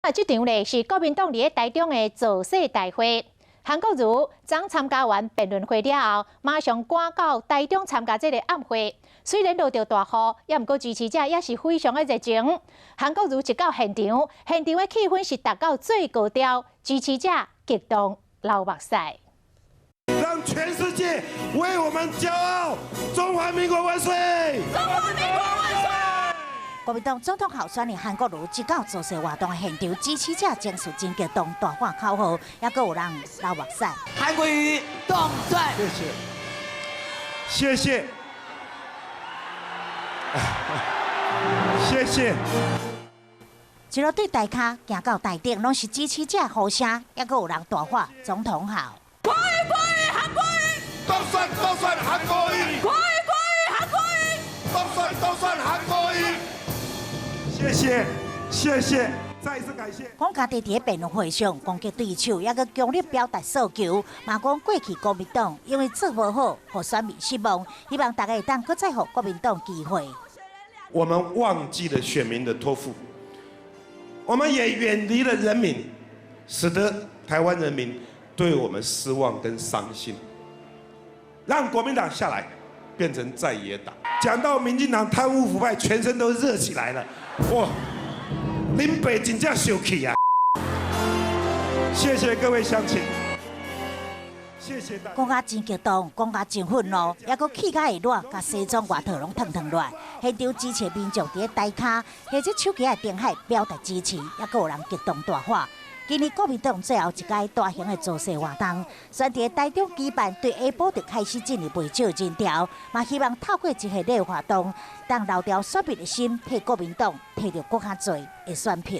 啊，這場咧是國民黨佇咧台中的造勢大會。韓國瑜昨參加完辯論會了後，馬上趕到台中參加這个暗會。雖然落著大雨，也毋過支持者也是非常的熱情。韓國瑜一到現場，現場的氣氛是達到最高潮，支持者激動流目屎。讓全世界為我們驕傲，中華民國萬歲！中華民國萬歲！國民黨總統候選人韓國瑜一到造勢活動現場，支持者情緒真激動，大喊口號，也閣有人流目屎。韓國瑜當選。謝謝，謝謝，謝謝。一路對大跤行到台頂，攏是支持者呼聲，也閣有人大喊總統好。國瑜國瑜韓國瑜，當選當選韓國瑜，國瑜國瑜韓國瑜，當選當選韓國瑜。謝謝，謝謝，再一次感謝。講家己佇咧辯論會上攻擊對手，也閣強烈表達訴求，嘛講過去國民黨因為做無好，予選民失望，希望大家會當閣再予國民黨機會。我們忘記了選民的託付，我們也遠離了人民，使得台灣人民對我們失望跟傷心，讓國民黨下來變成在野黨。講到民進黨貪污腐敗，全身都熱起來了。哇，林北真正生氣啊！謝謝各位鄉親，謝謝大家。講甲真激動，講甲真憤怒，也閣氣甲會熱，共西裝外套攏褪褪落來。現場支持民眾佇咧台跤，或者手機仔燈海表達支持，也閣有人激動大喊。今年國民黨最後一屆大型的造勢活動，選佇台中舉辦，對下晡就開始進入袂少人潮，嘛希望透過這系列活動，當留牢選民的心，替國民黨提著閣較濟的選票。